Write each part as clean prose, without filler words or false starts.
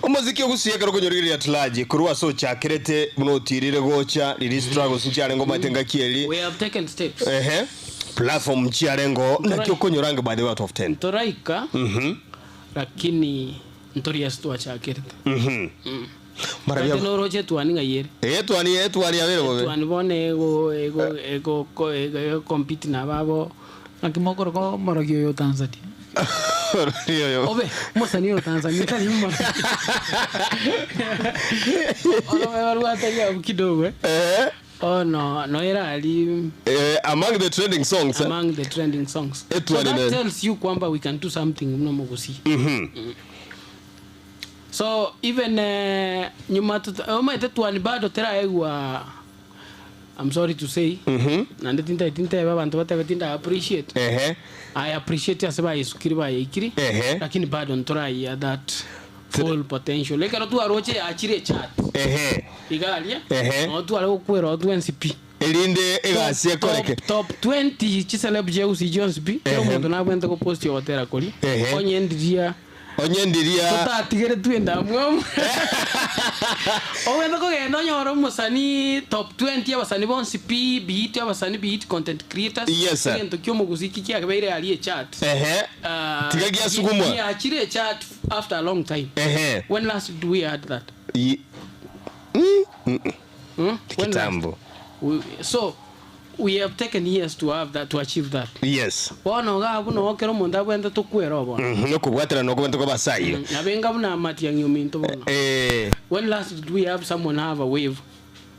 Omoziki ogusie ekero okonyorigereria at large korwa ase ochakerete buna otirire gocha riria struggles nchiarenge omanyete ngaki eri We have taken steps. ehe platform nchiarenge oo naki okonyora ange by the way out of ten? Toraika lakini ntori ase twachakerete. Mbarabia Omanyete noroche etuani ng'ai ere. Etuani etuani yabeire bobe. Etuani bono ego ego ego ego ego compete na ababo. Naki mokoroka omorogi oyo o Tanzania? Omorogi oyo. Obe omosani oyo Tanzania tari omorogi. Orobe barwate abwo kidogo eh. Eeh. Bono noere aria. Eh, among the trending songs. Among the trending songs. So Etuani that nere. tells you kwamba we can do something buna omogusii. So even nyuma tota omanyete twani bado teraegwa I'm sorry to say naende tintageti ntebe abanto batebe tinda appreciate. Ehe. I appreciate ase bayesukire bayeikire Ehe. lakini bado ntorayia that full potential. Ekero twaroche yachire echart Ehe. iga aria Ehe. noo tware gokwera oo twensi pi. Erinde egasi ekoreke. Top, top 20 chiceleb chiagusi chionsi pi kera Ehe. omonto nabwenerete goposti ogotera koria Ehe. onye ndiria Onye ndiria. Totatigeretwe endamwamu. Ogende kogenda onyore omosanii top 20 abasani bonsi pi beat abasani beat content creators. Yes, sir. Egento kia omogusii ki kiabeire aria echart. Ehe. Ah, Tiga giasugumwa. Giachire echart after a long time. Ehe. When last did we had that? Ye- Mm, mm. Hmm? When last? Kitambo. We, so We have taken years to have that, to achieve that. Yes. Bono iga abwo noo kera omonto abwenerete tokwere oo bono. Mhm, okobwatana nokobwate kwa abasaio. Nabo enga buna amatiang'i ominto bono. Eh, When last did we have someone have a wave?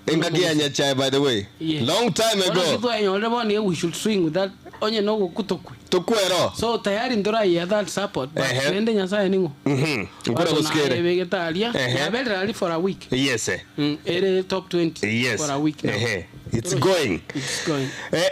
engaki ya Nyachae by the way. Yes. Long time Bono ago. ki twayenyorire bono iga we should swing with that onye nogokwa tokwe. Tokwere oo. So tayari ntoraiya that support but Ehe. rende Nyasaye ning'o? Mhm, nkore Watu gosikere. nayebegete aria, Ehe. yaberire aria for a week. Yes. Mm, ere top 20 Yes. for a week now. Ehe. It's going. It's going. Eh,